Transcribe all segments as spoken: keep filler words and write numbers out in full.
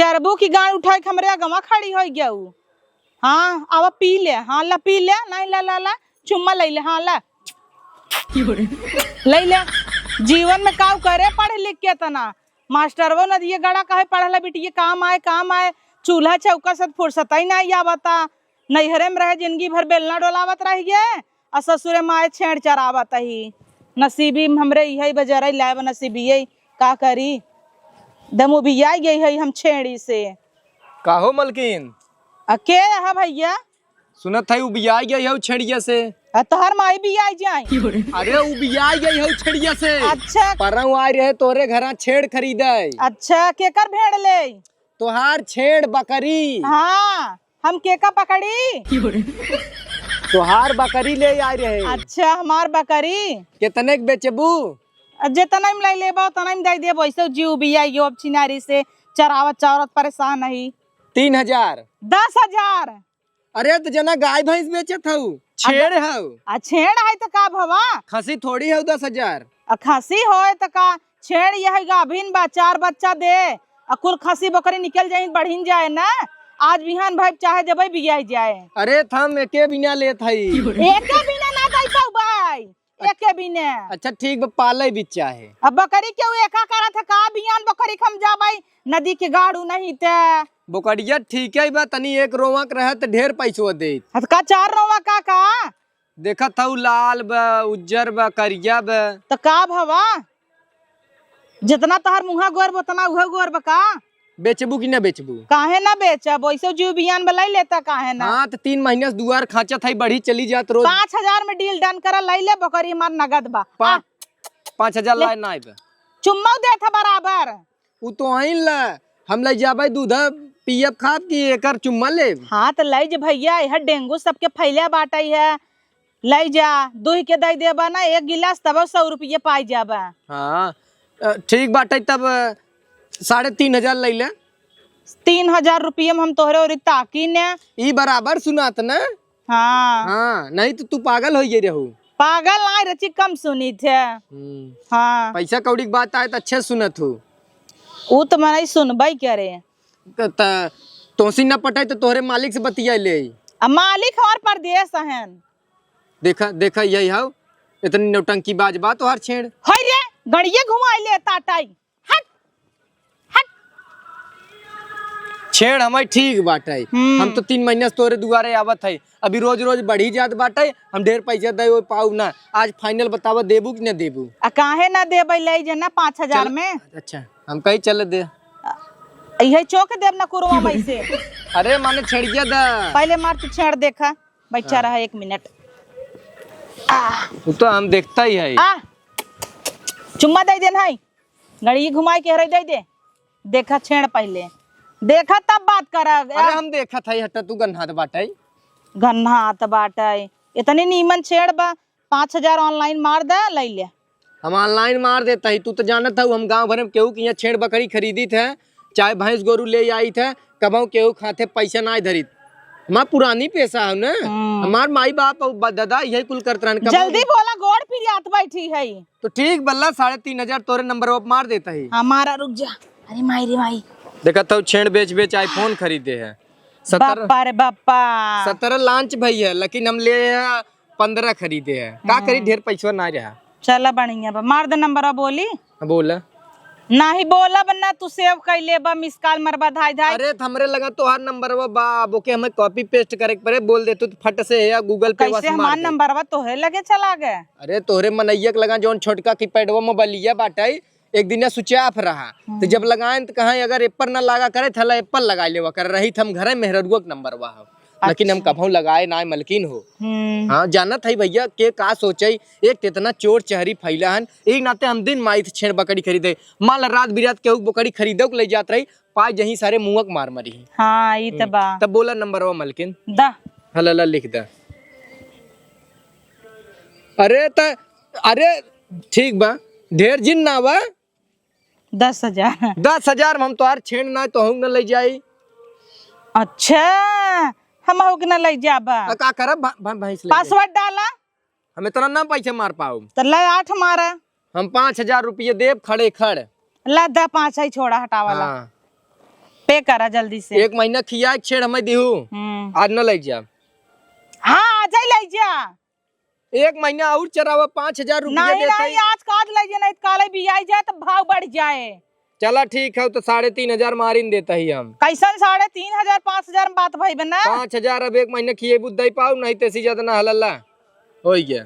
चरबू की गांड उठाए के हमरे अगवा खड़ी होइ गया उ। हाँ, आवा पी ले, हाँ ला पी ले, नहीं ला ला ला, चुम्मा ले ले, हाँ ला। ले ले। जीवन में काउ करे पढ़ लिख के तना। मास्टरवो नदिये गड़ा कहे पढ़ला बिटिये काम आए, काम आए। चूल्हा चौका से फुर्सत ही नहीं आवता। नैहरे में रहे जिंदगी भर बेलना डोलावत रह गए। आ ससुरे माए छेड़ चरावत ही। नसीबी में हमरे इहे बजरई लाए बा नसीबिये, का करी? दम उबियाई गई है हम छेड़ी से। काहो मलकिन? आ के रहा भैया? सुनत है उबियाई गई है छेड़िया से। आ तोहर माई बियाई जाई। अरे उबियाई गई है छेड़िया से। अच्छा। परऊ आए रहे तोरे घरा छेड़ खरीदे। अच्छा, केकर भेड़ ले? तोहार छेड़ बकरी। हाँ, हम केका पकड़ी? तोहार बकरी ले आए रहे। अच्छा, हमार बकरी। कितने के बेचबू? आ, जितना में ले लेबा, उतना में दे देबो। ऐसे जीव बिया यो अब छिनारी से चरावत चरावत परेशान ही। तीन हजार। दस हजार। अरे, तो जना गाय भैंस बेचत हऊ, छेड़ हऊ। आ, छेड़ है तो का भवा? खसी थोड़ी हऊ दस हजार। आ, खसी होए तो का? छेड़ यही गाभिन बा, चार बच्चा दे। आ, कुल खसी बकरी निकल जाई, बढ़िन जाए ना। आज बिहान भाई चाहे जबई बियाई जाए। अरे, त हम एके बिना लेत हई। एके बिना ना दई पाऊ भाई, एके बिना। अच्छा, ठीक बा, पाले बिच्चा है। अब बकरी केहू एका करत है का? बिहान बकरी के हम जाबई नदी के गाड़ू नहीं ते। बोकरिया ठीक है बा, तनी एक रोवा के रहे त ढेर पैसो देत। हत का चार रोवा का, का? देखत हऊ लाल बा, उज्जर बा, करिया बा। त का भवा? जितना तोहर मुँहा गोर बा, उतना उहे गोर बा का? बेचबू कि ना बेचबू? काहे ना बेचब? वैसे जीव बियान बा, लई लेता, काहे ना? हाँ, त तीन महीना से दुआर खाँचत हई, बढ़ी चली जात रोज। पाँच हजार में deal done करा, लई ले बकरी, हमार नगद बा। पा-, आ। पाँच हजार ले। लाए ना आइबे। चुम्मा देत है बराबर। उ तो आइन ला, हम लई जाबे दूध पियब खाब कि एकर चुम्मा लेब? हाँ, त लई जे भैया, यह डेंगू सबके फैले बाटई है, लई जा, दूहि के दई देबा ना एक गिलास, तब सौ रुपये पाई जाबा। हाँ, अ, ठीक बाटई, तब, अ, साढ़े तीन हजार लई ले। तीन हजार रुपये में हम तोहरे ओरी ताकी ने। ई बराबर सुनात ना? हाँ। हाँ, नहीं तो तू पागल होइ गई रहू। पागल नाई रची, कम सुनी थे। हम्म। हाँ। पैसा कौड़ी के बात आए त अच्छे सुनत हू। उ तो मनई सुनबई करे। त, त, तोसी न पटाई त तोहरे मालिक से बतिया ले। आ मालिक हमार परदेस हन। देखा, देखा, यही हौ, इतनी नौटंकी बाज बा तोहार छेड़। हई रे, गड़िए घुमाई ले ताटाई। हट, हट। छेड़ हमारी ठीक बाटै। हम्म। हम तो तीन महीना से तोरे दुआरे आवत है। अभी रोज रोज बढ़ी जात बाटै, हम ढेर पैसा दे ओए पाउब ना। आज final बतावा, देबू कि ना देबू? आ काहे ना देबै, ले जे ना पाँच हजार चल, में। अच्छा, हम कही चल दे। इहे चोक देब ना कुरवा में से। अरे माने छेड़िया दा। पहले मार तू छेड़ देखा, बच्चा हाँ। रहा एक मिनट। आ। वो तो हम देखता ही है। आ, चुम्मा दे देन है। गड़ी घुमाई के हरई दे दे। देखा छेड़ पहले। देखा तब बात करा। अरे हम देखत हई, हटा तू गन्हात बाटै। गन्हात बाटै। इतनी नीमन छेड़ बा, पाँच हजार online मार दे, लई ले। हम online मार देत हई, तू तो जानत हऊ हम गाँव भर में केहू के यहाँ छेड़ बकरी खरीदित है, चाहे भैंस गोरू ले आइत है, कबहू केहू खाते पैसा नाई धरित। हमार पुरानी पेशा है ना, हम्म। हमार माई बाप अउ ब-, दादा यही कुल करत रहन। कबहू जल्दी बोला, गोड़ पिरियात बैठी है। तो ठीक बल्ला, साढ़े तीन हजार तोरे नंबर पर मार देत ही। हमारा रुक जा। अरे माई रे माई। देखत हऊ छेड़ बेच बेच iPhone खरीदे है। सत्रह, बाप्पा रे बाप्पा। सत्रह launch भई है, लेकिन हम ले हैं पन्द्रह खरीदे है। का हम्म। करी, ढेर पैसवा ना रहा। चला बढ़िया बा, मार दे नंबर बोली। हाँ, बोला। नाही बोलब ना, तू save कइले बा, miss call मरबा धाई धाई। अरे, त हमरे लगा तोहार नंबरवा बा, अब ओके हमें copy paste करे के पड़े, बोल दे तू तो फट से या Google Pay कैसे वैसे मार हमार दे। नंबरवा तोहरे लगे चला गए? अरे, तोहरे मनैया के लगा जौन छोटका keypadवा मोबाइलिया बाटै, एक दिन switch off रहा, हम्म। तो जब लगाएन तो कहा अगर एप्पल ना लगा करे, थला एप्पल लगा लेवा कर, रही हम घरे मेहररुआ के नंबरवा हो। लेकिन हम अच्छा। कभऊ लगाए ना मलकिन हो। हम्म। हाँ, जानत है भैया के का सोचे, एक तो इतना चोर चहरी फैला हन, एक नाते हम दिन माई से छेड़ बकरी खरीदे, मान ला रात बिरात केहू बकरी खरीदे के ले जात रही, पाए जहीं सारे मुँह के मार मरी। हाँ, ई त हम्म, बा। तब बोला नंबरवा मलकिन। दा। हला ला लिख दा। अरे त, अरे ठीक बा, ढेर जिन ना बा। दस हजार। दस हजार में हम तोहार छेड़ ना तो हूँ न ले जाई। अच्छा, हम हूँ के न ले जाबा। आ, का करब? भा-, भा-, भैंस ले जाई। Password डाला। हम इतना ना पैसा मार पाउब। त ले आठ मारा। हम पाँच हजार रुपये देब खड़े खड़। ला दा पाँच है, छोड़ा, हटावा ला। हाँ। पे करा जल्दी से। एक महीना खिया के छेड़ हमें दिहू। हम्म। आज न लइ जा। हाँ, आज ही लइ जा। एक महीना और चरावा, पाँच हजार रुपया नहीं, देता नहीं, ही। आज काज लइ जा, नहीं तो काले बियाई जाए तो भाव बढ़ जाए। चला ठीक है, तो साढ़े तीन हजार मारिन देता ही हम। कैसन साढ़े तीन हजार, पाँच हजार में बात भई बना? पाँच हजार अब एक महीना खिएबू दे पाऊ, नहीं तो ऐसी ज्यादा ना हलला। होई गया।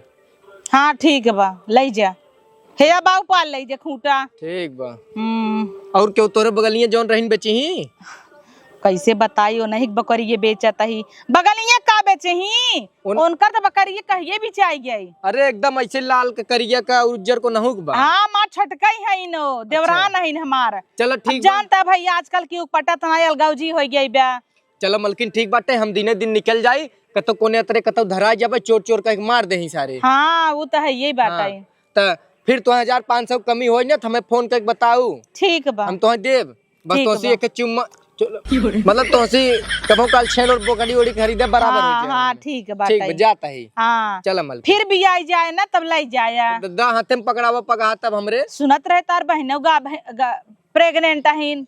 हाँ, ठीक बा, लइ जा। हे बाऊ पाल लइ जा खूंटा। ठीक बा। हम्म। और क्यों तोरे बगलिए जौन रहीन बेची ही? कैसे बताई, ओ नहीं बकरिए बेचत ही। बगलिए का बेचे ही? उन- उनकर तो बकरिए कहिए बिचाई गई। अरे एकदम ऐसे लाल के करिया का उज्जर को नहुक बा। हाँ, माँ छोटका ही है इनो, देवरान अच्छा। है इन हमार। चलो अब ठीक बा। जानता है भैया, आजकल की उपटा तना अलगौजी हो गई बा। चलो मलकिन, ठीक बाटे, हम दिने दिन निकल जाई, कतौ कोने अतरे कतौ धरा जाबे, चोर चोर कह के मार देही सारे। हाँ, वो तो है, यही बात हाँ, है। त फिर तो हजार पाँच सौ कमी होई ना, त हमें फोन करके बताऊ। ठीक बा। हम तोहे देब, बस ठीक तोसी बा। एक चुम्मा, चलो, मतलब तोसी कबो काल छेन और बोकड़ी ओड़ी खरीदे बराबर हो हाँ, जाए। हाँ, ठीक बात ठीक बा, है। जाता ही। हाँ। चला मलकिन। फिर भी आई जाए ना, तब लाई जाए। द-, द-, हाथे में पकड़ावा पगहा तब हमरे। सुनत रहे तार बहिनो गा, गा, pregnant अहिन।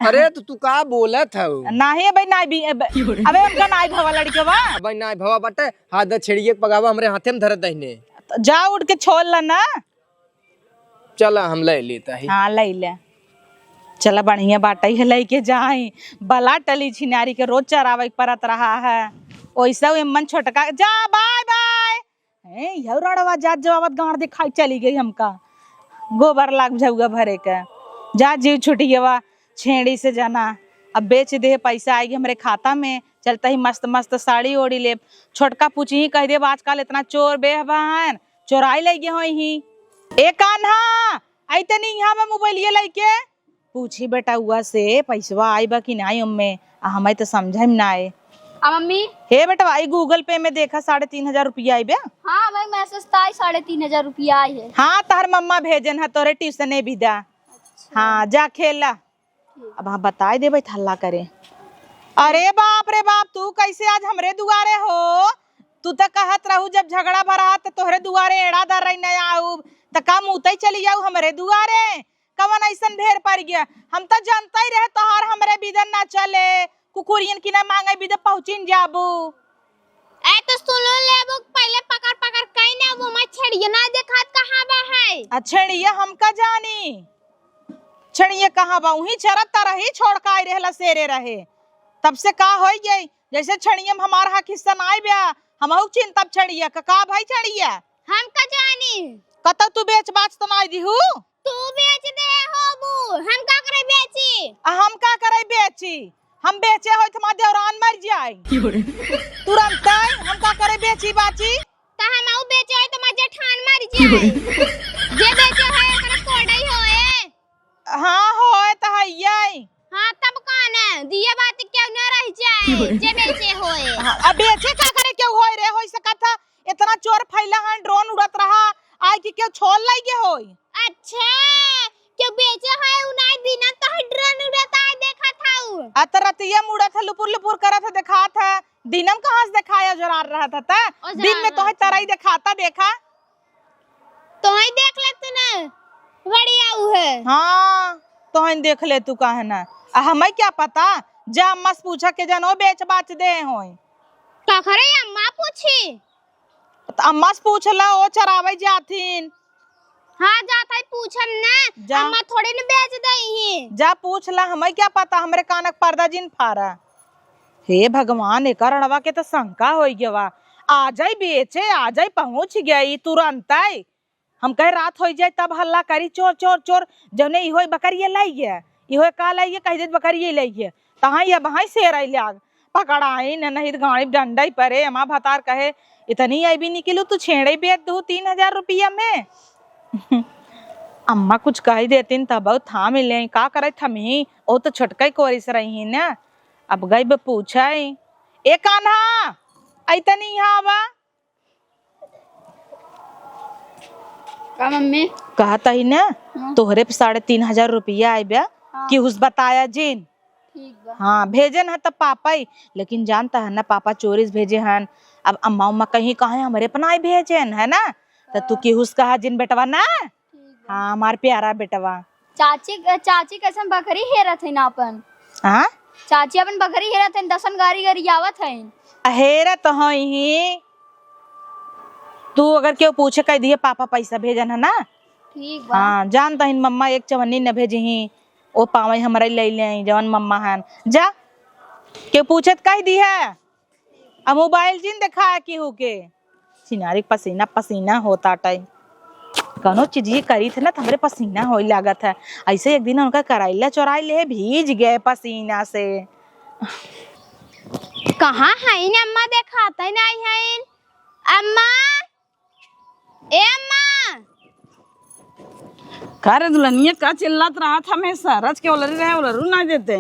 अरे, तो तू का बोलत हऊ? नाही, अबे नाही भी, अबे, अबे हमका नाही भवा लड़के बा। अबे नाही भवा बाटे, हाथ द छेड़िए के पगावा हमरे हाथे में धरत दहिने। तो जा उठ के छोड़ ला ना। चला, हम ले लेता ही। हाँ, ले ले। चला, बढ़िया बाटे, ये लेके जाई। बला टली छिनारी के रोज चरावे के परत रहा है। ओइसे उ मन छोटका, जा, bye bye। ए, यहू रड़वा जात जो आवत गांड दिखाई चली गई हमका। गोबर लाग झउआ भरे के। जा जीव छुटी गवा, छेड़ी से जना। अब बेच दे, पैसा आएगी हमरे खाता में। चलता ही मस्त मस्त साड़ी ओढ़ी लेब। छोटका पूछी ही कह देब, आजकल इतना चोर बेह बहन, चोराई लइ गए होई ही। ए कान्हा, आई तनी यहाँ बा मोबाइलिया लइके। पूछी बेटउआ से पैसवा आई बा कि नाई ओम्मे, आ हमें तो समझे में ना आए। आ मम्मी? हे बेटवा, आई Google Pay में देखा, साढ़े तीन हजार रुपया आई बे। हाँ भाई, message तो आई, साढ़े तीन हजार रुपया आई है। हाँ, तहर मम्मा भेजन है तोरे tuition ए भी दा। अच्छा। हाँ, जा खेला। ठीक। अब हाँ बताए देबे त हल्ला करे। अरे बाप रे बाप, तू कैसे आज हमरे दुआरे हो? तू तो कहत रहू जब झगड़ा भरा त तोहरे दुआरे एड़ा दर रही न आऊ, त का मुतई चली जाऊ हमरे दुआरे? कवन अइसन भेर पड़ गया? हम त जनता ही रहे तोहार हमरे बिदन ना चले, कुकुरियन की ना मांगे बिदे पहुँचिन जाबू। ए तो सुनो लेबू, पहले पकड़ पकड़ कहीं ना वो मछड़िया ना देखात कहाँ बा है? आ छेड़िया हमका जानी, छेड़िया कहाँ बा? उही चरत त रही, छोड़ का आई रहला सेरे रहे, तब से का होई गई? जैसे छेड़िया में हमार हक हिस्सा ना आई ब्या, हमहू चिंतब छेड़िया का, का भाई छेड़िया? हमका जानी। कतौ तू बेच बाच तो ना दिहू? तू बेच दे होबू, हम का करे बेची? आ हम का करे बेची? हम बेचे होई त हमार देवरान मर जाए। तुरंत हम का करे बेची बाची? त हम आऊ बेचे होई त हमार जेठान मर जाए। जे बेचे होए ओकरा कोडई होए। हाँ होए त हइये। हाँ तब का न, दिए बात क्यों न रह जाए, जे बेचे होए। हाँ, अब बेचे का करे क्यों होए रे, होई सकत है इतना चोर फैला है, drone उड़त रहा, आए कि क्यों छोल लइ गए होई। अच्छा, क्यों बेचे है उ नाई बिना तो है drone उड़त आए देखा था उ। आ त रतिया में उड़त है, लुपुर लुपुर करत है, देखात है। दिनम कहाँ से देखाया, ओझरार रहत है त? ओझरार दिन में तोहे रहत है। तरई देखाता, देखा। तोहे देख ले तू ना, बढ़िया उ है। हाँ, तोहे देख ले तू काहे ना। आ हमें क्या पता, जा अम्मा से पूछा के जन ओ बेच बाच दे होई। का करे अम्मा पूछी? त अम्मा से पूछ ला, ओ चरावे जाथिन। हाँ, जात है पूछन ना, जा। अम्मा थोड़ी न बेच दई ही। जा पूछ ला, हमें क्या पता, हमरे कानक पर्दा जिन फारा। हे भगवान, एकर अड़वा के त शंका होई गवा। आ जाई बेचे, आ जाई, पहुँच गई तुरंत आई। हम कहे रात होई जाए तब हल्ला करी, चोर, चोर, चोर, जौने इहो बकरिए लइ गया, इहो का लइ गया, कह देत बकरिए लइ गया। तहाँ ये बहाई शेर आई लाग, पकड़ाई न, नहीं त गाड़ी डंडा ही परे। हमार भतार कहे, "इतनी आई भी निकलू, तू छेड़े बेच दू तीन हजार रुपया में।" अम्मा कुछ कह देतीन तब थाम ले, का करे थमी, ओ तो छोटका ही कोरिस रही न। अब गई बे पूछे, "ए कान्हा, आई तनी यहाँ आवा।" का मम्मी? कहत ही ना, हाँ। तोहरे पे साढ़े तीन हजार रुपया आए बा, हाँ। केहू से बताया जिन। ठीक बा। हाँ, भेजन है त पापा ही, लेकिन जानता है ना, पापा चोरी से भेजे हन। अब अम्मा उम्मा कहीं कहे हमरे पे नाई भेजन, है ना? त तू हाँ। केहू से कहा जिन बेटवा ना। ठीक बा। हाँ, हमार प्यारा बेटवा। चाची, चाची कैसन बकरी हेरत है ना अपन? हाँ? चाची अपन बकरी हेरत हइन, दसन गारी गारी आवत हइन। हेरत हई ही। तू अगर केहू पूछे, कह दिहे, "पापा पैसा भेजन है ना?" ठीक बा। हाँ, जानत हइन मम्मा एक चवन्नी न भेजी ही, ओ पावे हमरा ले ले आई, जवन मम्मा हन। जा, केहू पूछे त कह दिहे। अब मोबाइल जिन देखाए केहू के। छिनारी पसीना पसीना होत आटइ। कउनो चीजिए करी थे ना, त हमरे पसीना होइ लागत है। अइसे एक दिन उनका करइला चोराइ लेहे, भीज गए पसीना से। कहाँ हइन अम्मा, देखातइ नाहीं हइन। अम्मा, ए अम्मा। का रे दुल्हनिया, का चिल्लात रहत हमेसा? रच के ओलरी रहे, ओलरू नाहीं देते।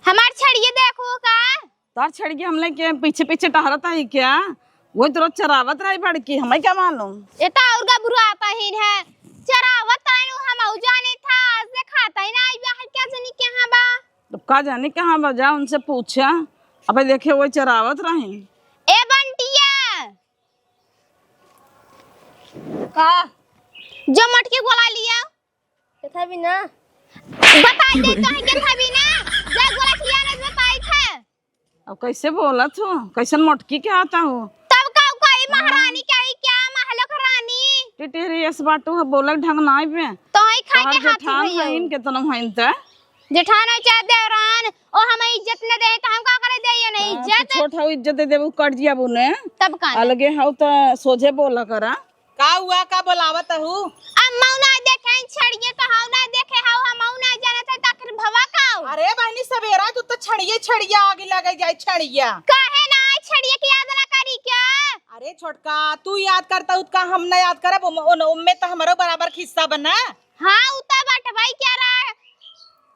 हमार छड़िए देखो का? तोर छड़िया हमने के पीछे पीछे टहरत है क्या? वही तो रोज चरावत रही बड़की, हमें क्या मालूम? ये तो और गबरू आता ही है, चरावत रही हूँ, हम जाने था, आज देखातइ नाहीं, बाहर क्या जानी कहाँ बा। तो का जाने कहाँ बा, जा उनसे पूछा। अबे देखे वही चरावत रही। ए बंटिया, का? जो मटकी बोला लिया। केथा बिना? बताई दे तो है केथा बिना। जा गोला खिया ना बताई थे। अब कैसे बोलत हो? कैसन मोटकी के आता हो? तब का कोई महारानी क्या ही क्या महलोक रानी? टिटिहरी एस बाटू है, बोलक ढंग नाई बे। तो ही खाए तोहर के हाथ जेठान भैया। हईन, केतना हईन त? जेठान हो चाहे देवरान, ओ हमें इज्जत न दे, तो हम का करे दे ये नहीं हाँ, इज्जत? तू छोट हऊ, इज्जत दे देबू, कट जियाबू ने। तब का ने? अलगे हऊ त सोझे बोला करा। का हुआ, का बोलावत हऊ? अम्मा ना देखे, छड़िए तो हऊ ना देखे, हऊ हम ना जानत है, त आखिर भवा का हऊ? अरे बहनी, सवेरा तू तो छड़िए, छड़िया आगे लगे जाए, छड़िया। काहे ना आए छड़िए की याद ना करी क्या? अरे छोटका, तू याद करता, उतका हम ना याद करब, उम-, उन-, उम्मे तो हमरो बराबर हिस्सा बना। हाँ, उ तो बटवाई क्या रहा?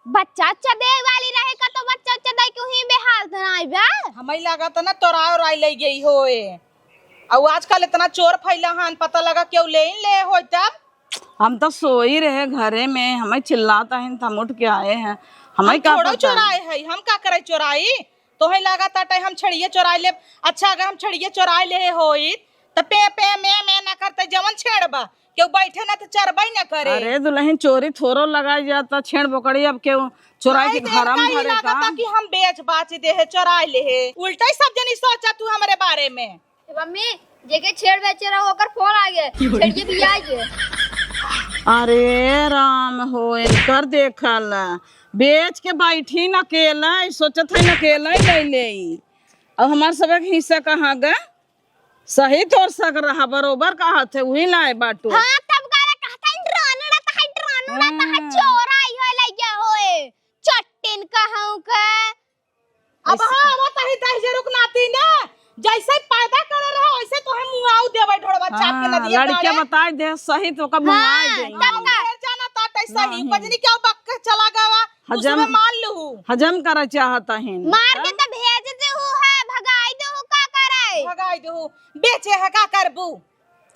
बच्चा उच्चा दे वाली रहे का तो बच्चा उच्चा दे क्यों ही बेहाल तो नाई बा? हमें लागत ना तोरा और आई ले गई होए। अउ आजकल इतना चोर फैला हन, पता लगा केहू ले ही ले होई तब। हम तो सोई रहे घरे में, हमें चिल्लात हन, हम उठ के आए हैं। हमें हम का थोड़ो पता? चोराए है, हम का करे चोराई? तोहे लागत आटे हम छड़िए चोराई लेब। अच्छा, अगर हम छड़िए चोराई ले होई त पे पे में में ना करते, जवन छेड़बा, केहू बैठे ना त चरबई ना करे। अरे दुल्हन, चोरी थोरो लगाई जाता, छेड़ बोकड़ी अब केहू चोराई के नहीं, घर में इनका ई धरे लागता का? कि हम बेच बाच दे है, चोराई ले है। उल्टा ही सब जनी सोचा तू हमरे बारे में। ए मम्मी, जेके छेड़ बेचे रहो, ओकर फोन आ गए। छेड़िए भी आ गए। अरे राम हो, इनकर देखल। बेच के बैठी न अकेला, सोचत है न अकेला ही ले ले। अब हमार सबक हिस्सा कहाँ गए? सही तोर सक रहा, बरोबर कहत है, वही लाए बाटू। हाँ, तब गाला कहत है, "ड्रोन उड़त है, ड्रोन उड़त है, हाँ। चोर आई हो, ले गया होए, चट्टिन कहूँ के।" अब ऐसे हाँ, आवत ही दहिजरुक नाती ना, जैसे पैदा करे रहो, वैसे तोहे मुआऊ देबै ढोड़वा चाप के हाँ, नदिया लड़किया काढ़े। बताए दे, सही तो का मुआई हाँ, देई। तब का? ढेर जाना ताटे सही, नहीं। बजनी क्या बक के चला गवा, हजम, उसमें मार लूहू। हजम करे चाहत हिन। मार के तब? तो भेज देहू है, भगाई देहू, का करे? भगाई देहू, बेचे है, का करबू?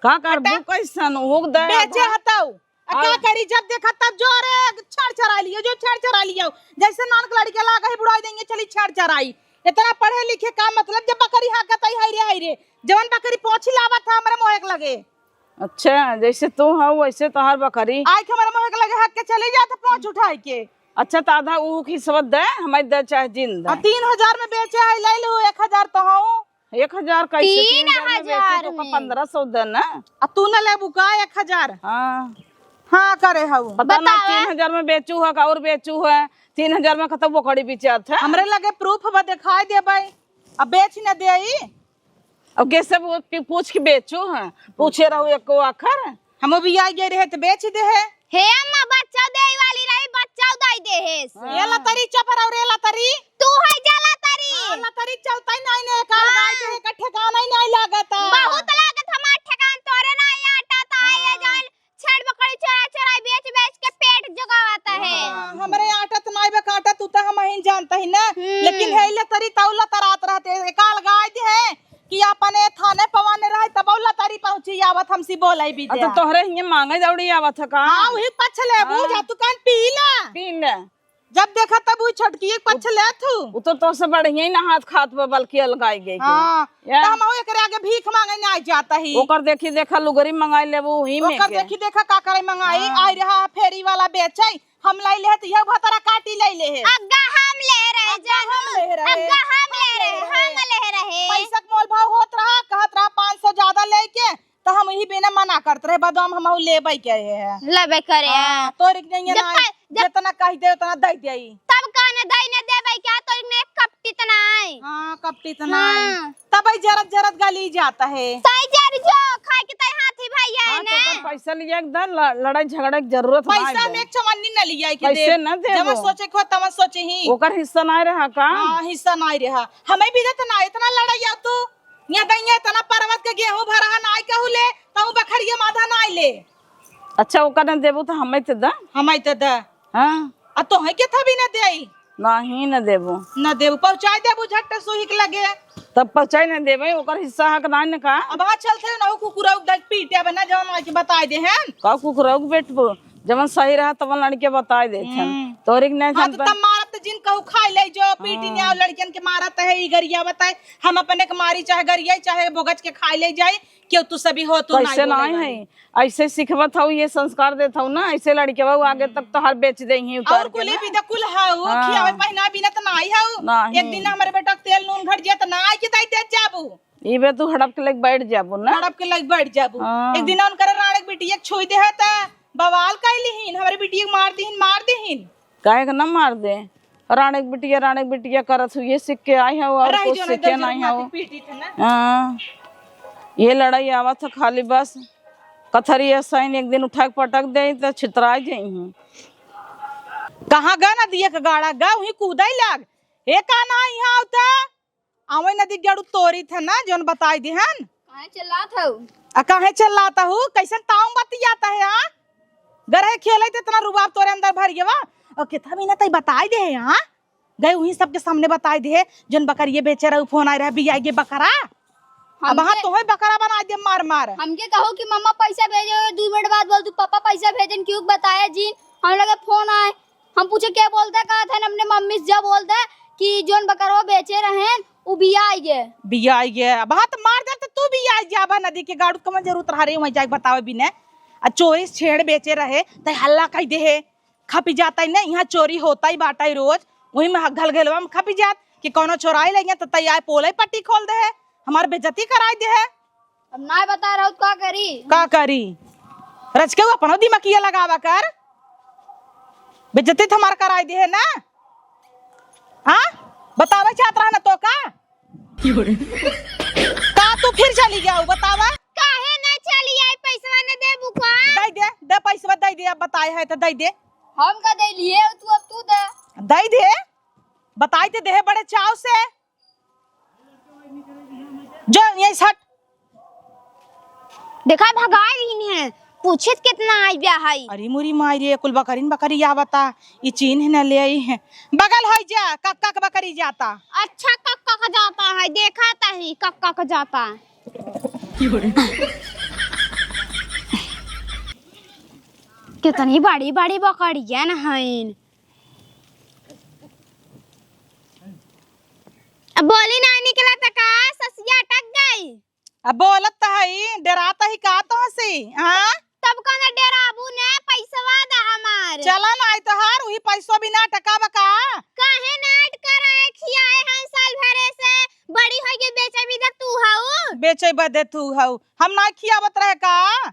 का करबू, हटा। कैसन, ओक दे बेचे आधा। हतऊ। आ, का और करी, जब देखा तब जोरे छेड़ चोराई लियो, जो छेड़ चोराई लियो। जैसे नानक लड़के लागा ही बुढ़ाई देंगे, चली छेड़ चोराई। इतना पढ़े लिखे का मतलब, जब बकरी हाँकत आई, हाय रे, हाय रे। जवन बकरी पोंछी लावत था हमरे मोहे के लगे। अच्छा, जैसे तू हऊ, वैसे तोहार बकरी। आई के हमरे मोहे के लगे हाँक के चली जात, पोंछ उठाई के। अच्छा, त आधा ऊ खिसवत दे, हमें दे चाहे जिन दे। आ, तीन हजार में बेचे है, ले लो, एक हजार तो हऊ। एक हजार कैसे? तीन हजार में बेचू तो का में। पन्द्रह सौ दे ना। आ तू न लेबू का एक हजार? हाँ। हाँ करे हऊ। पता ना बतावा। तीन हजार में बेचू है का और बेचू है? तीन हजार में कतौ बोकड़ी बेचात है। हमरे लगे proof बा, देखाई देबै। अब बेच न देई। अब कैसे वो पी-, पूछ के बेचू है? पूछे रहू एको आखर। हम भी आ गए रहे तो बेच दे है। हे अम्मा, बच्चा देई वाली रही, बच्चा दई देहेस। हाँ। ए लतरी चपर और ए लतरी। तू है जा लतरी। हाँ, लतरी चलता ही नहीं ने, काल हाँ। गाय दे का ठिकाना ही नहीं लागता। बहुत लागत हमार ठिकान, तोरे नहीं आटा ता ये हाँ। जान छेड़ बकरी चोरा चोरा बेच बेच के पेट जोगावता है। हाँ, हमरे आटा तो नहीं बा काटा, तू तो हम ही जानता ही ना। हम्म। लेकिन हे लतरी तौला तरात रहते, काल गाय दे है। कि अपने थाने पवाने रहे तब लतारी पहुंची आवत हमसी बोलाई भी अच्छा, दे। तोहरे हिये मांगे दौड़ी आवत है का? हाँ, वही पछ ले, हाँ। बूझा, तू कान पी ले। पी ले। जब देखा तब वही छोटकी एक पछ ले तू। वो तो तोसे बढ़िया ही ना हाथ खात बा, बल्कि अलगाई गई के। हाँ, या। तो हम एकरे आगे भीख मांगे ना जाता ही। ओकर देखी देखा लुगरी मंगाई लेबू वही में ओकर के। देखी देखा का करे मंगाई, हाँ। आई रहा फेरी वाला बेचे, हम लाई ले है तो यह भतरा काटी लाई ले है। अग्गा हम ले रहे अब जानू, हम ले रहे, अब हम ले हम ले रहे, रहे। हम ले रहे। पैसा के मोल भाव होत रहा, कहत रहा पाँच सौ ज्यादा लेके, तो हम ही बिना मना करत रहे, बाद में हम लेबै के है। लेबै करे। हाँ, तोरी के नहीं जब ना, पै-, जब जितना कह दे उतना दे देई। तब कहने दई न देबै क्या, तोरी ने कपटी तना है। हाँ, कपटी तना है। हाँ। तब ई जरत जरत गली जाता है। तई जर जो, खाए के तई हाथी भैया है हाँ, तो ना। अपन पैसा लिया के दे, ल-, लड़ाई झगड़ा के जरूरत ना पैसा है। हम एक चवन्नी न लिया के पैसे दे। न देबो। जवन सोचे को तवन सोचे ही। ओकर हिस्सा ना रहा का? हाँ, हिस्सा ना रहा। हमें भी देत ना, इतना लड़ाई आ तू। यहाँ दइया इतना पर्वत के गेहूं भरा है, नाई कहू ले, तहु बखरिया माधा नाई ले। अच्छा, ओकर न देबो तो हमें तो दा। हमें तो दा। हाँ। आ तोहे के थबी न देई? नहीं, न देबो। न देबो, पहुँचाई देबो झट्ट सुही के लगे। तब पहुँचाई न देबे, ओकर हिस्सा हक ना न का? अब हाँ चलते न, उ कुकुरऊ के पीटे अब ना, जवन आके बताई दे हैं। का कुकुरऊ के बेटबो? जवन सही रहा, तवन लड़के बताई देत हैं। हम्म। तोरी के नहीं हाँ, हम तो त- तब मारत जिन कहू खाई ले जो, पीटी हाँ। ने आओ लड़कियन के मारत है, ई गरिया बताए, हम अपने के मारी चाहे गरिया, चाहे भोगच के खाई ले जाई, क्यों तू सभी हो, तू कैसे नहीं बोले नहीं वाली। है? ऐसे सिखवत हऊ, ये संस्कार देत हऊ ना, ऐसे लड़के बहू आगे हम्म। तक तो हर बेच दे ही उतार और के कुली ना। भी तो कुल हऊ, हाँ। खियावे पहनावे बिना तो ना आई हऊ। नहीं। एक दिन हमारे बेटा के तेल नून घट जाए तो ना आई के दाई दे जाबू। ई बे तू हड़प के लेके बैठ जाबू ना। हड़प के लेके बैठ जाबू। हाँ। एक दिन उनकर राड़े के बिटिया के छुई दे है त बवाल कैली हीन, हमारे बिटिया के मार दीहिन, मार दीहिन। काहे के ना मार दे? राड़े के बिटिया, राड़े के बिटिया करत हुई, ये सीख के आई हऊ और रही कुछ जो सीखे नहीं, नहीं हऊ। पीटी थे ना। हाँ। ये लड़ाई आवत है खाली बस। कथरिया सैन एक दिन उठा के पटक दे तो छितराई जाई हूँ। कहाँ गा नदिया के गाड़ा गा, वहीं कूदाई लाग। ए का ना यहाँ आवता? आवै नदी गड़ू तोरी थे ना, जौन बताई दिहन। काहे चिल्लात हऊ? आ काहे चिल्लात हऊ? कैसन ताऊ बतियात है, हाँ? गरहे खेले थे, इतना रुबाब तोरे अंदर भर गवा। और कितना भी ना तई बताई दे है, हाँ? गए वहीं सबके सामने बताई दे है, जौन बकरिए बेचे रहू, फोन आए रहे, बियाई गे बकरा। अब हाँ हमके तोहे बकरा बनाई दे मार मार। हमके कहो कि मम्मा पैसा भेजे, दू मिनट बाद बोल तू पापा पैसा भेजन क्यों बताया जी, हम लगे फोन आए। हम पूछे, "क्या बोलते?" कहा था अपने मम्मी से, जब बोलते कि जोन बकरवा बेचे रहेन, उ बियाई गे। बियाई गे। अब हाथ मार दे तो तू बियाई जाबा नदी के गाड़ू, कमन जरूरत रहा रे, वहीं जाके बतावे बिने। आ चोरी से छेड़ बेचे रहे, तै हल्ला कह दे है। खपी जाता ही नहीं, यहाँ चोरी होता ही बाटा ही रोज, वहीं में घलघलवा में खपी जात कि कौनो चोराई ले गया तो तै आए पोले पट्टी खोल दे है, हमार बेइज्जती कराई दे है। अब नाय बता रहा हूँ, का करी? का करी? रच के वो अपनो दिमागिया लगावा कर। बेइज्जती तो हमार कराई दे है ना? हाँ? बतावे चाहत रहा ना तो का? का तू फिर चली गया हो, बतावा? काहे ना चली आई, पैसवा न देबू का? दे दे, दे पैसवा दे दे, अब बताए है तो दे दे। हम का दे लिए, तू अब तू दे। दे दे, बताई ते देहे बड़े चाव से। जो यही सट। देखा, भगाई रही है, पूछित कितना आई ब्या है। अरे मुरी माई रे, कुल बकरीन बकरी आवता, ई चीन्ह न ले आई है। बगल है जा, कक्का के बकरी जाता। अच्छा, कक्का का जाता है, देखा ता ही कक्का का जाता है। कितनी बड़ी बड़ी बकरियन हईन। अब बोली ना निकला त का ससिया अटक गई। अब बोलत त हई, डेरात ही का तोहसे, हाँ? तब कौन डेराबू ने, पैसवा दा हमार। चला ना आई तोहार, वही पैसो बिना अटकाब का? काहे ना अटका रहे, खियाए हैं साल भरे से, बड़ी होई के बेचे भी दा तू हऊ। बेचे बदे तू हऊ, हम ना खियावत रहे का?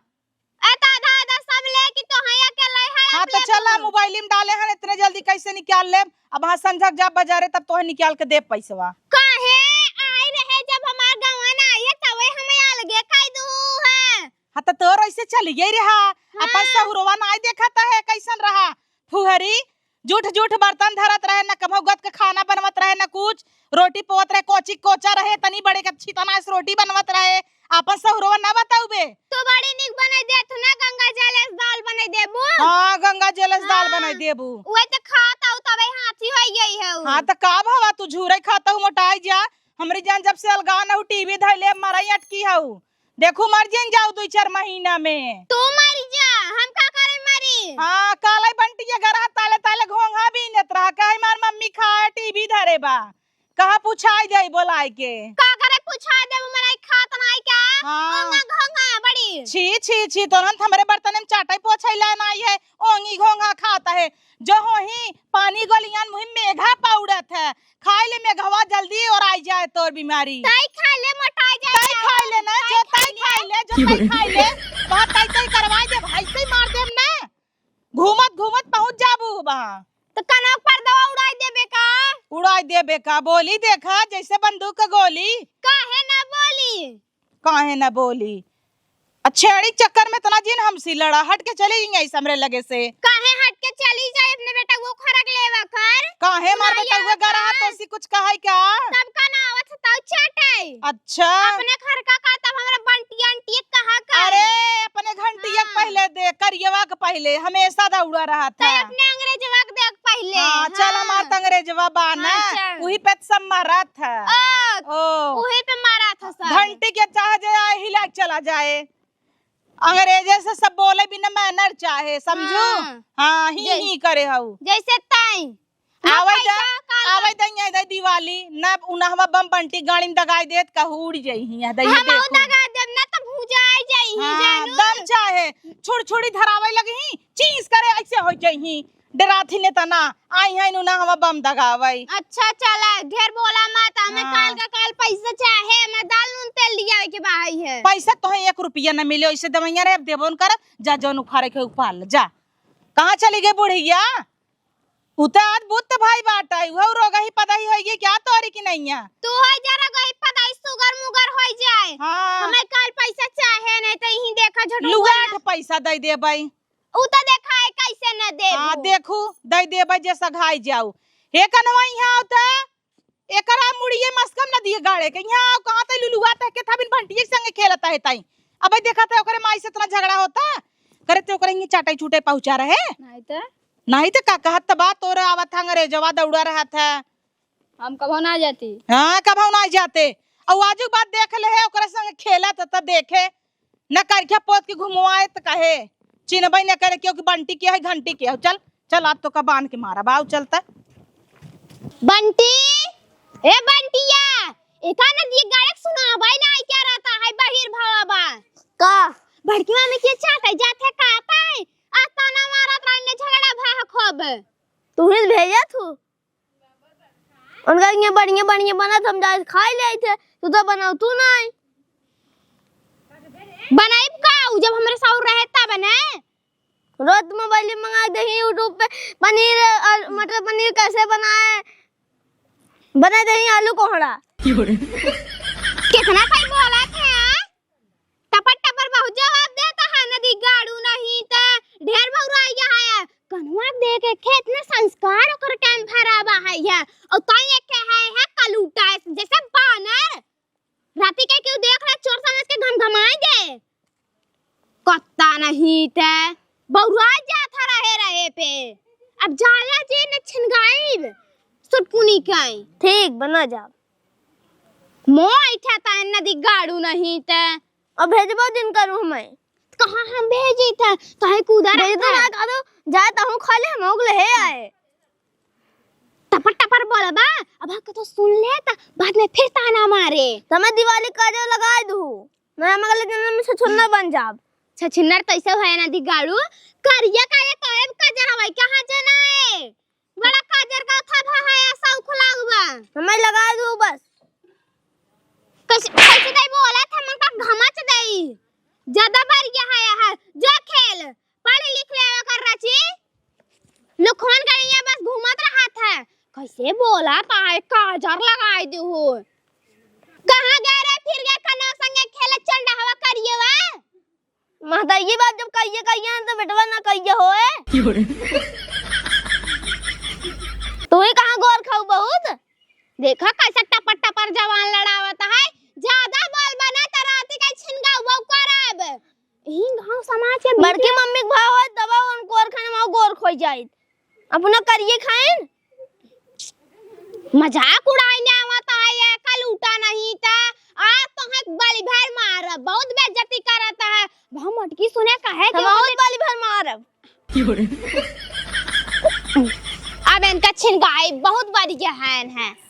ए, त आधा आधा सब ले कि तोहई अकेले हड़प हाँ, तो ले चला, तू। मोबाइल में डाले हन, इतने जल्दी कैसे निकाल लेब? अब हाँ, संझक जाब बाजारे, तब तोहे निकाल के देब पैसवा। काहे? आई रहे जब हमार गवन आई है, तबे हमें अलगे कह दू है। हाँ, तो तोर ऐसे चल गई रहा, अपन हाँ। सहुरवा नाई देखत है कैसन रहा। फुहरी, जूठ जूठ बर्तन धरत रहे, न कभौ गत के खाना बनवत रहे, न कुछ। रोटी पोत रहे, कोची कोचा रहे, तनी बड़े के छितना से रोटी बनवत रहे। आपन सहुरवा ना बताउबे। तू बड़ी निक बनाई देत हो ना, गंगा जलेस दाल बनाई देबू। हाँ, गंगा जलेस दाल हाँ। बनाई देबू। उहे त खात हऊ, तबे हाथी होई गई हऊ। हाँ, त का भवा, तू झूरे खात हऊ, मोटाई जा। हमरी जान जब से अलगा न हऊ, टीवी धइले, मरई अटकी हऊ। देखू, मर जिन जाऊ दुई चार महीना में। तू मर जा, हम का करे मरी? हाँ, काले बंटिया गरहा ताले ताले घोंघा बीनत रहा, कहे मार मम्मी खाए टीवी धरे बा। कहाँ पुछाई जाई बोलाए के? का करे पुछाई देबू, मराई खात नाई का? हाँ। घोंघा, घोंघा, बड़ी छी, छी, छी, तोरन त हमरे बर्तन में चाटई पोछई लायन आई है, ओंगी घोंघा खात है। जो होही पानी गोलियान मुही मेघा पौड़त है। खाई ले मेघवा जल्दी ओराई जाए तोर बीमारी। तई खाई ले मोटाई जाए तई ना। खाई ले ना, तई जो खाई तई ले। खाई ले, जो तई खाई ले। बहुत तई तई करवाई देब, भाई से ही मार देब ना। घूमत घूमत पहुँच जाबू वहाँ। तो कनवा के पर्दवा उड़ाई देबे का? उड़ाई देबे का? बोली देखा जैसे बंदूक के गोली। काहे ना बोली? काहे ना बोली? आ छेड़ी चक्कर में इतना जिन हमसे लड़ा, हट के चली गई ऐसे हमरे लगे से। काहे हट के चली जाए अपने बेटा वो खरक लेवा कर? काहे मार सुनाई बेटा वो आवत गरा है? तो सी कुछ कहे क्या? तब का ना आवत है तब चाटे। अच्छा। अपने घर का का तब हमरा बंटिया अंटिया कहा का? अरे अपने घंटिया हाँ। पहले दे, करियवा के पहले हमेशा दौड़ा रहा तो था। अपने अंग्रेजवा के देख पहले। हाँ, चल हाँ। हमार त अंग्रेजवा बा ना, हाँ, चल। उही पे त सब मारा था। ओ, ओ। उही पे मारा था सब। घंटी के चाहे जे आए हिला के चला जाए। अंग्रेजे से सब बोले बिना मैनर चाहे, समझू? हाँ। हाँ, ही जै-, ही करे हऊ। जैसे ताई। ना आवे दा, पैसा, काल आवे दा, ये दा दिवाली, ना उनहवा बम बंटी गाड़ी में दगाई देत, कहूँ उड़ जाई ही, या दा ये हम देखू। दगा देब ना तो भूंजा आई जाई ही, हाँ, जानू। दम चाहे, छुड़छुड़ी धरावे लगी ही, चीस करे ऐसे हो जाई ही, डरात ही ने तना, आई है उनहवा बम दगावे। अच्छा चला, ढेर बोला मत, हमें हाँ। काल का काल पैसा चाहे, हमें दाल नून तेल लिया के बाई है। पैसा तो है, एक रुपया न मिले, ऐसे दवाइयाँ रे, अब देबो न करब, जा जौन उखाड़े के उपाल, जा। कहाँ चली गई बुढ़िया? उ त अद्भुत भाई बाटा, उहउ रोगही पदही होइगी क्या तोरी की नैया? तू होई जा रोगही पदही, सुगर मुगर होई जाए। हाँ। हमें काल पैसा चाहे, नहीं तो यहीं देखा झटुआ लुगाट ना। पैसा दे देबई। उ त देखा है कैसे न देबू। हाँ, देखू, दे देबई जे सघाई जाऊ। हे कनवा यहाँ आवता, एकरा मुड़िए मस्कम न दिए गाड़े के। यहाँ आओ, कहाँ तई लुलुआ तह के थाबिन भंटिए के संगे खेलत है ताई। अबे देखत है ओकरे माई से इतना झगड़ा होता। करे ते ओकरे हिंगे चाटे चूटे पहुँचा रहे। नहीं त? नहीं त का कहत त बा तोर आवत है अंग्रेजवा दौड़ा रहत है। हम कभो ना जाती। हाँ, कभो ना जाते। अउ आजू बात देख ले है, ओकरे संगे खेलत त देखे। न करिखा पोत के घुमवाए त कहे, चिन्हबे न करे, क्योंकि बंटी के है, घंटी के है। चल, चल, आज तो का बांध के मारा, बाऊ चलता। बंटी, ए बंटिया, एका न दिए गाड़क सुना, भाई ना आई क्या रहता है, बहिर भावा बा। का? बड़की मामी के चाटे जात है, का ताई? आ ताना मारत रहने झगड़ा भा है खूब। तू ही भेजा थू? उनका ये बढ़िया बढ़िया बनत, हम जाए खाई ले थे, तू तो बनाऊ तू नहीं। बनाइब का? उ जब हमरे साउर रहे तब ने। रोज मोबाइल में मंगा दे ही YouTube पे पनीर, अ, मटर पनीर कैसे बनाए, बना दे ही आलू कोहड़ा। कितना खाई बोला थे, हाँ? टपर टपर बहुत जवाब देता है, नदी गाड़ू नहीं त ढेर भौरा आया है। कनवा दे के खेत में संस्कार ओकर टाइम भरावा है, है। और ताई एक है, है कलूटा है, जैसे बानर। राती के क्यों देख रहे, चोर समझ के घमघमाई दे। कत्ता नहीं ते बौरा जात रहे रहे पे। अब जाया जे न छिनगाइब, सुटपुनी काई। ठीक, बना जाब। मोह ऐठा तान नदी गाड़ू नहीं ते। अब भेजबो दिन करू हमें। कहाँ हम भेजी थे? तोहे कूदा भेज दो रहता। ना, कह दो, जाए तहूँ खा ले, हम ओगले हे आए। टपर टपर बोलबा, अब हम कतो सुन ले त बाद में फिर ताना मारे। त मैं दिवाली काजर लगाए दू। मैं हम अगले जन्म में छछुन्नर बन जाब। छछुन्नर तैसे होए ना दिगाड़ू। करिया काया तोहे काजर हवाई कहाँ जना है? बड़ा काजर का था भा है, ऐसा उखला हुआ। हमें लगा दू बस। कैसे, कैसे दई बोला था, मन का घमच दई। ज्यादा बढ़िया है, है। जो खेल, पढ़ लिख ले कर रची। लुखवन गड़िया बस घूमत रहा था। कैसे बोला था, काजर लगाई दू हो। कहाँ गए रे, फिर गए कनवा संगे खेले चल रहा करिए वा। महतारी बात जब कहिए कहिए न तो बेटवा ना कहिए होए। तू ही कहाँ गोर खाऊ बहुत? देखा कैसे टपर टपर जवान लड़ावत है। ज्यादा बोल बना त राती का छिनगा वो करब। यही गांव समाज के बड़की मम्मी के भाव है, दबा उन गोर खाने में गोर खोई जाइत। अपना करिए खाइन। मजाक उड़ाइने आवत है, ये कल उठा नहीं था। आज तो है बड़ी भर मार, बहुत बेइज्जती करत है। हम मटकी सुने कहे हम बहुत बड़ी भर मारब। अब इनका छिनगाई बहुत बड़ी गहन है।